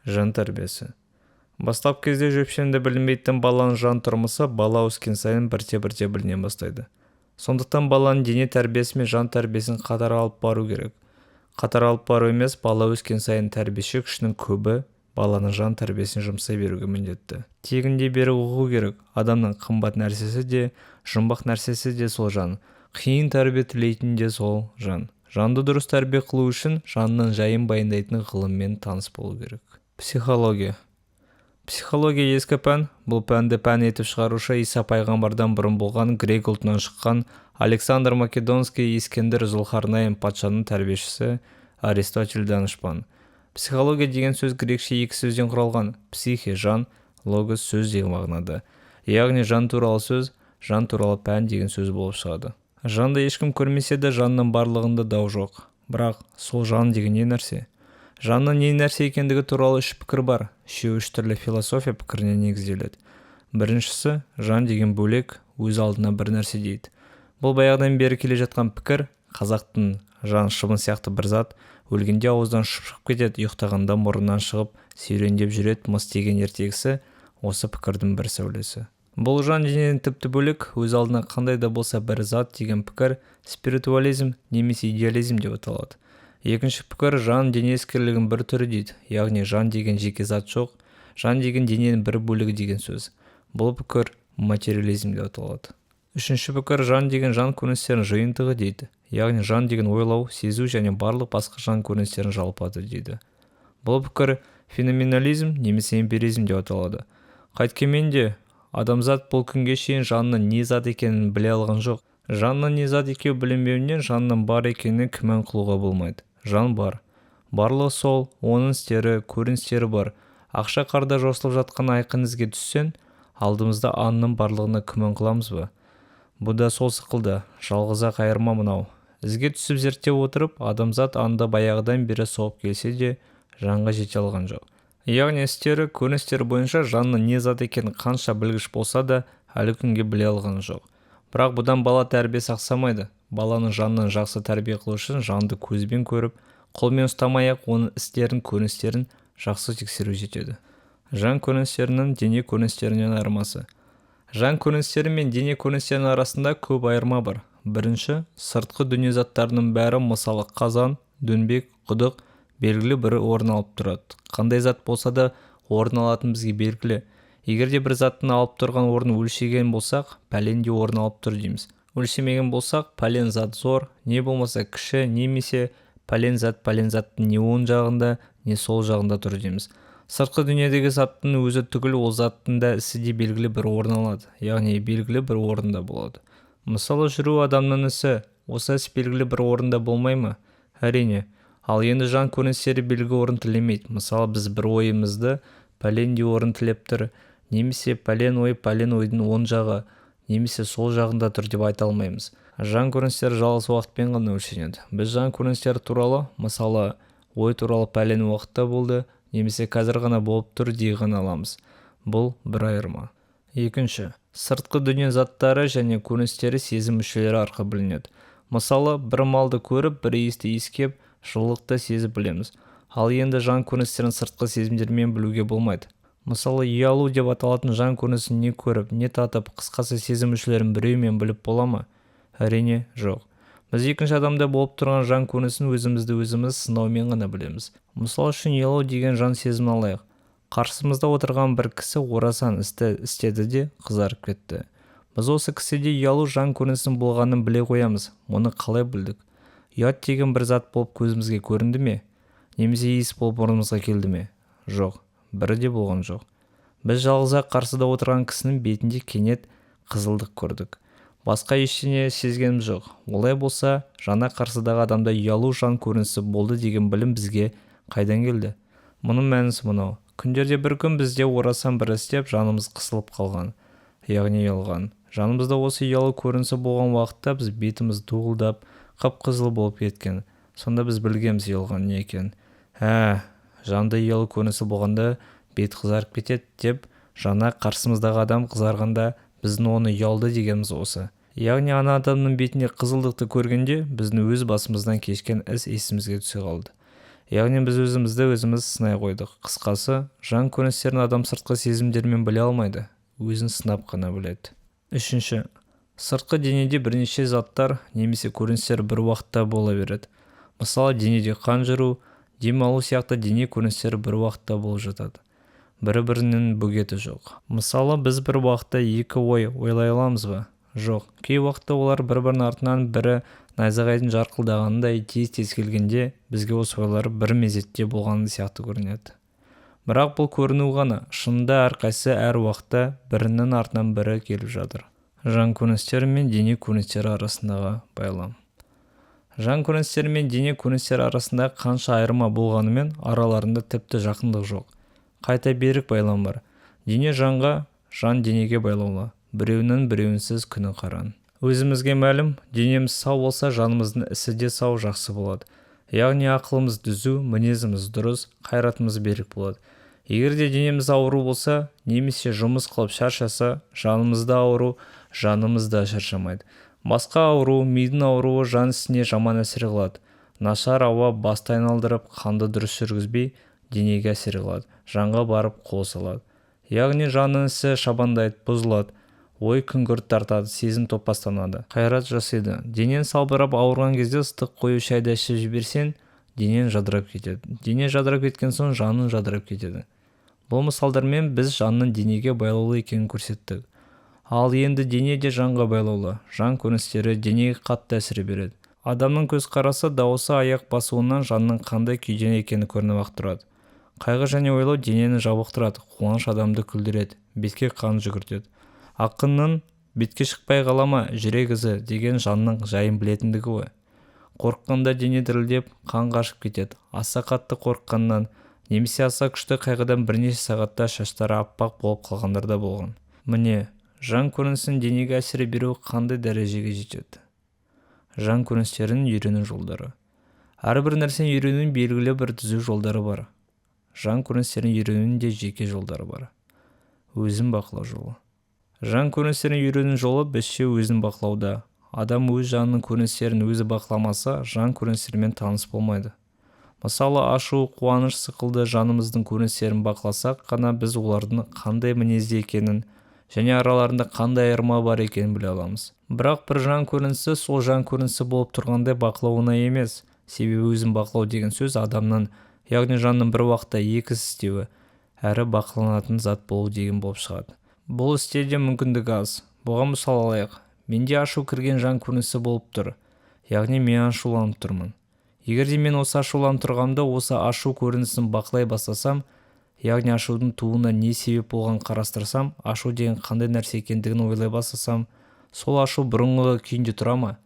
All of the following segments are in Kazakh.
Жан тәрбиесі. Бастап кезде жөпшеңді білінбейтін баланың жан тұрмысы бала өскен сайын бірте-бірте біліне бастайды. Сондықтан баланың дене тәрбиесі мен жан тәрбиесін қатар алып бару керек. Қатар алып бару емес, бала өскен сайын тәрбиеші күшінің көбі баланың жан тәрбиесіне жұмсай беруге міндетті. Тегінде бері ұғу керек. Адамның қымбат нәрсесі де, жұмбақ нәрсесі де сол жан. Қиын тәрбие тілейтін де сол жан. Жанды дұрыс тәрбие қылу үшін жанның жайын баяндайтын ғылыммен таныс болу керек. Психология. Психология ескі пән. Бұл пәнді пән етіп шығарушы Иса пайғамбардан бұрын болған грек ұлтынан шыққан Александр Македонский, Ескендір Зұлхарнайын патшаның тәрбиешісі Аристотель данышпан. Психология деген сөз грекше екі сөзден құралған: психе жан, логос сөз деген мағынада. Яғни жан туралы сөз, жан туралы пән деген сөз болып шығады. Жанды ешкім көрмесе де, жанның барлығында дау жоқ. Бірақ сол жан деген не нәрсе? Жанның не нәрсе екендігі туралы үш пікір бар. Үшеуі үш түрлі философия пікіріне негізделеді. Біріншісі, жан деген бөлек, өз алдына бір нәрсе дейді. Бұл баяғыдан бері келе жатқан пікір. Қазақтың жан шыбын сияқты бір зат, өлгенде ауыздан ұшып шығып кетеді, ұйықтағанда мұрнынан шығып серуендеп жүреді мыс деген ертегісі осы пікірдің бір сәулесі. Бұл жан денеден тіпті бөлек, өз алдына қандай да болса бір зат деген пікір спиритуализм немесе идеализм деп аталады. Екінші пікір, жан дене іскерлігінің бір түрі дейді. Яғни жан деген жеке зат жоқ, жан деген дененің бір бөлігі деген сөз. Бұл пікір материализм деп аталады. Үшінші пікір, жан деген жан көріністерінің жиынтығы дейді. Яғни жан деген ойлау, сезу және барлық басқа жан көріністерінің жалпы аты дейді. Бұл пікір феноменализм немесе эмпиризм деп аталады. Қайткенмен де адамзат бұл күнге шейін жанның не зат екенін біле алған жоқ. Жанның не зат екеуі білінбеуінен жанның бар екеніне күмән қылуға болмайды. Жан бар. Барлығы сол, оның істері, көріністері бар. Ақша қарда жосылып жатқан айқын ізге түссең, алдымызда аңның барлығына күмән қыламыз ба? Бұ да сол сықылды, жалғыз-ақ айырма мынау. Ізге түсіп зерттеп отырып, адамзат аңды баяғыдан бері соғып келсе де, жанға жете алған жоқ. Яғни істері, көріністері бойынша жанның не зат екенін қанша білгіш болса да, әлі күнге біле алған жоқ. Бірақ бұдан бала тәрбиесі ақсамайды. Баланың жанын жақсы тәрбие қылу үшін жанды көзбен көріп, қолмен ұстамай-ақ оның істерін, көріністерін жақсы тексеру жетеді. Жан көріністерінің дене көріністерінен айырмасы. Жан көріністері мен дене көріністерінің арасында көп айырма бар. Бірінші, сыртқы дүние заттарының бәрі, мысалы қазан, дөңбек, құдық, белгілі бір орын алып тұрады. Қандай зат болса да орын алатын бізге белгілі. Егер де бір заттың алып тұрған орнын өлшеген болсақ, пәлендей орын алып тұр дейміз. Өлшемеген болсақ, пәлен зат зор, не болмаса кіші, немесе пәлен зат пәлен заттың не оң жағында, не сол жағында тұр дейміз. Сыртқы дүниедегі заттың өзі түгіл ол заттың да ісі де белгілі бір орын алады, яғни белгілі бір орында болады. Мысалы, жүру адамның ісі, осы іс белгілі бір орында болмай ма? Әрине. Ал енді жан көріністері белгілі орын тілемейді. Мысалы, біз бір ойымызды пәлендей орын тілеп тұр, немесе пәлен ой пәлен ойдың оң жағы, немесе сол жағында тұр деп айта алмаймыз. Жан көріністері жалғыз уақытпен ғана өлшенеді. Біз жан көріністері туралы, мысалы, ой туралы пәлен уақытта болды, немесе қазір ғана болып тұр дей ғана аламыз. Бұл бір айырма. Екінші, сыртқы дүние заттары және көріністері сезім мүшелері арқылы білінеді. Мысалы, бір малды көріп, бір иісті иіскеп, жылылықты сезіп білеміз. Ал енді жан көріністерін сыртқы сезімдермен білуге болмайды. Мысалы, ұялу деп аталатын жан көрінісін не көріп, не татып, қысқасы сезім мүшелерінің біреуімен біліп бола ма? Әрине, жоқ. Біз екінші адамда болып тұрған жан көрінісін өзімізді өзіміз сынаумен ғана білеміз. Мысал үшін, ұялу деген жан сезімін алайық. Қарсымызда отырған бір кісі орасан істі істеді де қызарып кетті. Біз осы кісіде ұялу жан көрінісінің болғанын біле қоямыз. Мұны қалай білдік? Ұят деген бір зат болып көзімізге көрінді ме? Немесе иіс болып мұрнымызға келді ме? Жоқ, бірі де болған жоқ. Біз жалғыз-ақ қарсыда отырған кісінің бетінде кенет қызылдық көрдік. Басқа ештеңе сезгеніміз жоқ. Олай болса, жаңа қарсыдағы адамда ұялу жан көрінісі болды деген білім бізге қайдан келді? Мұның мәнісі мынау. Күндерде бір күн бізде орасан бір істеп, жанымыз қысылып қалған, яғни ұялған. Жанымызда осы ұялу көрінісі болған уақытта біз бетіміз дуылдап, қып-қызыл болып кеткен. Сонда біз білгенбіз ұялған не екен. Жанда ұялу көрінісі болғанда бет қызарып кетеді деп, жаңа қарсымыздағы адам қызарғанда біздің оны ұялды дегеніміз осы. Яғни ана адамның бетінде қызылдықты көргенде біздің өз басымыздан кешкен іс есімізге түсе қалды. Яғни біз өзімізді өзіміз сынай қойдық. Қысқасы, жан көріністерін адам сыртқы сезімдермен біле алмайды, өзін сынап қана біледі. Үшінші, сыртқы денеде бірнеше заттар немесе көріністер бір уақытта бола береді. Мысалы, денеде қан жүру, дем алу сияқты дене көріністері бір уақытта болып жатады. Бір-бірінің бөгеті жоқ. Мысалы, біз бір уақытта екі ой ойлай аламыз ба? Жоқ. Кей уақытта олар бір-бірінің артынан бірі найзағайдың жарқылдағанындай тез-тез келгенде бізге осы ойлар бір мезетте болған сияқты көрінеді. Бірақ бұл көріну ғана, шынында әрқайсысы әр уақытта бірінің артынан бірі келіп жатыр. Жан көріністері мен дене көріністері арасындағы байлам. Жан көріністері мен дене көріністері арасында қанша айырма болғанымен араларында тіпті жақындық жоқ. Қайта берік байлам бар. Дене жанға, жан денеге байлаулы. Біреуінің біреуінсіз күні қаран. Өзімізге мәлім, денеміз сау болса, жанымыздың ісі де сау, жақсы болады. Яғни ақылымыз түзу, мінезіміз дұрыс, қайратымыз берік болады. Егер де денеміз ауру болса, немесе жұмыс қылып шаршаса, жанымыз да ауру, жанымыз да шаршамайды. Басқа ауру, мидың ауруы жан ісіне жаман әсер қылады. Нашар ауа басты айналдырып, қанды дұрыс жүргізбей, денеге әсер қылады, жанға барып қол салады. Яғни жанның ісі шабандайды, бұзылады. Ой күңгірт тартады, сезім топастанады, қайрат жасайды. Денең салбырап ауырған кезде ыстық қою шайды ішіп жіберсең, денең жадырап кетеді. Дене жадырап кеткен соң жаның жадырап кетеді. Бұл мысалдармен біз жанның денеге байлаулы екенін көрсеттік. Ал енді дене де жанға байлаулы. Жан көріністері денеге қатты әсер береді. Адамның көзқарасы, дауысы, аяқ басуынан жанның қандай күйде екені көрініп ақ тұрады. Қайғы және ойлау денені жабықтырады, қуаныш адамды күлдіреді, бетке қан жүгіртеді. Ақынның бетке шықпай қалама жүрек ізі деген жанның жайын білетіндігі ғой. Қорыққанда дене дірілдеп, қан қашып кетеді. Аса қатты қорыққаннан немесе аса күшті қайғыдан бірнеше сағатта шаштары аппақ болып қалғандар да болған. Міне, жан көрінісінің денеге әсер беруі қандай дәрежеге жетеді. Жан көріністерін үйрену жолдары. Әрбір нәрсені үйренудің белгілі бір түзу жолдары бар. Жан көріністерін үйренудің де жеке жолдары бар. Өзін бақылау жолы. Жан көріністерін үйрену жолы бізше өзін бақылауда. Адам өз жанының көріністерін өзі бақыламаса, жан көріністерімен таныс болмайды. Мысалы, ашу, қуаныш сықылды жанымыздың көріністерін бақыласақ қана біз олардың қандай мінезде екенін және араларында қандай айырма бар екенін біле аламыз. Бірақ бір жан көрінісі сол жан көрінісі болып тұрғандай бақылау оңай емес. Себебі өзін бақылау деген сөз адамның, яғни жанның бір уақытта екі іс істеуі, әрі бақыланатын зат болу деген болып шығады. Бұл істе де мүмкіндік аз. Бұған мысал алайық. Менде ашу кірген жан көрінісі болып тұр. Яғни мен ашуланып тұрмын. Егер де мен осы ашуланып тұрғанымда осы ашу көрінісін бақылай бастасам, яғни ашудың тууына не себеп болғанын қарастырсам, ашу деген қандай нәрсе екендігін ойлай бастасам, сол ашу бұрынғы күйінде тұра ма?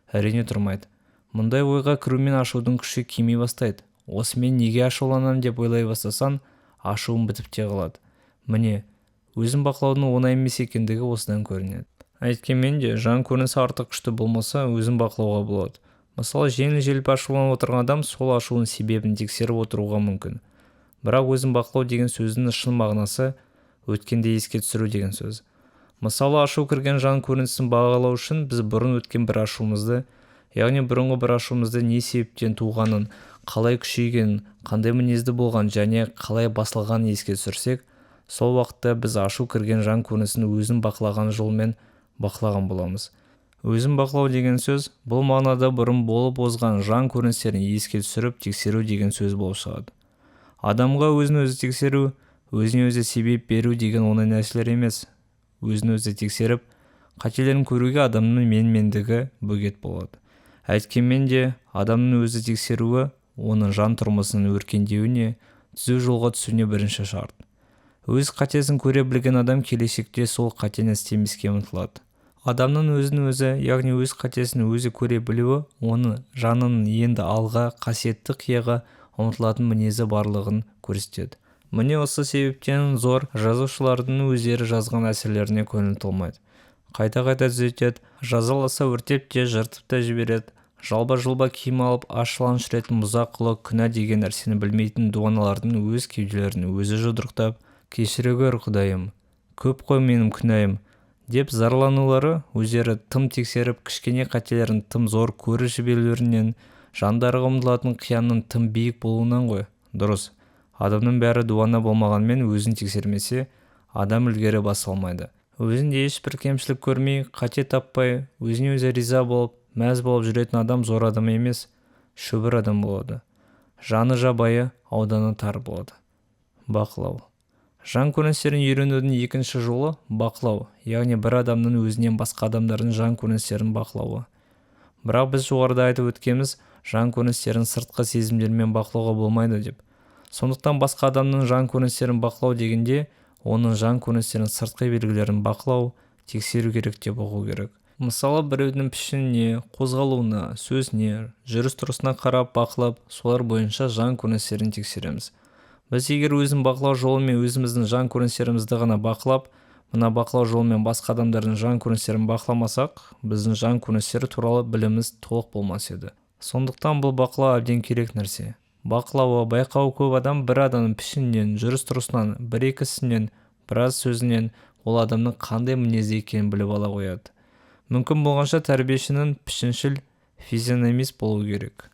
Әрине тұрмайды. Мұндай ойға кірумен ашудың күші кеми бастайды. Осы мен неге ашуланамын деп ойлай бастасаң, ашуың бітіп те қалады. Міне, өзін бақылаудың оңай емес екендігі осыдан көрінеді. Әйткенмен де жан көрінісі артық күшті болмаса, өзін бақылауға болады. Мысалы, жеңіл-желпі ашуланып отырған адам сол ашуының себебін тексеріп отыруға мүмкін. Бірақ өзін бақылау деген сөздің шын мағынасы өткенді еске түсіру деген сөз. Мысалы, ашу кірген жан көрінісін бағалау үшін біз бұрын өткен бір ашуымызды, яғни бұрынғы бір ашуымызды не себептен туғанын, қалай күшейгенін, қандай мінезді болған және қалай басылғанын еске түсірсек, сол уақытта біз ашу кірген жан көрінісін өзін бақылаған жолмен бақылаған боламыз. Өзін бақылау деген сөз бұл мағынада бұрын болып озған жан көріністерін еске түсіріп тексеру деген сөз болып шығады. Адамға өзін өзі тексеру, өзіне өзі себеп беру деген оңай нәрселер емес. Өзін өзі тексеріп, қателерін көруге адамның менмендігі бөгет болады. Әйткенмен де адамның өзі тексеруі оның жан тұрмысының өркендеуіне, түзу жолға түсуіне бірінші шарт. Өз қатесін көре білген адам келешекте сол қатені істемеске ұмтылады. Адамның өзін өзі, яғни өз қатесін өзі көре білуі, оның жанының енді алға, қасиетті қияға ұмтылатын мінезі барлығын көрсетеді. Міне осы себептен зор жазушылардың өздері жазған әсерлеріне көңіл толмайды. Қайта-қайта түзетеді, жазаласа өртеп те, жыртып та жібереді. Жалба-жұлба киім алып, аш жылан жүретін бұзақ құлы күнә деген нәрсені білмейтін дуаналардың өз кеуделерін өзі жұдырықтап, кешіре гөр, Құдайым, көп қой менің күнәйім деп зарланулары өздері тым тексеріп, кішкене қателерін тым зор көріп жіберулерінен Жандарға ұмтылатын қиянның тым биік болуынан ғой. Дұрыс, адамның бәрі дуана болмағанымен өзін тексермесе, адам ілгері баса алмайды. Өзінде ешбір кемшілік көрмей, қате таппай, өзіне өзі риза болып, мәз болып жүретін адам зор адам емес, шөбір адам болады. Жаны жабайы, ауданы тар болады. Бақылау. Жан көріністерін үйренудің екінші жолы бақылау, яғни бір адамның өзінен басқа адамдардың жан көріністерін бақылауы. Бірақ біз жоғарыда айтып өткенбіз, жан көріністерін сыртқы сезімдермен бақылауға болмайды деп. Сондықтан басқа адамның жан көріністерін бақылау дегенде, оның жан көріністерінің сыртқы белгілерін бақылау, тексеру керек деп ұғу керек. Мысалы, біреудің пішініне, қозғалуына, сөзіне, жүріс-тұрысына қарап бақылап, солар бойынша жан көріністерін тексереміз. Біз егер өзін бақылау жолымен өзіміздің жан көріністерімізді ғана бақылап, мына бақылау жолымен басқа адамдардың жан көріністерін бақыламасақ, біздің жан көріністері туралы біліміміз толық болмас еді. Сондықтан бұл бақылау әбден керек нәрсе. Бақылауы, байқауы көп адам бір адамның пішінінен, жүріс-тұрысынан, бір-екі ісінен, біраз сөзінен ол адамның қандай мінезді екенін біліп ала қояды. Мүмкін болғанша тәрбиешінің пішіншіл, физиономист болу керек.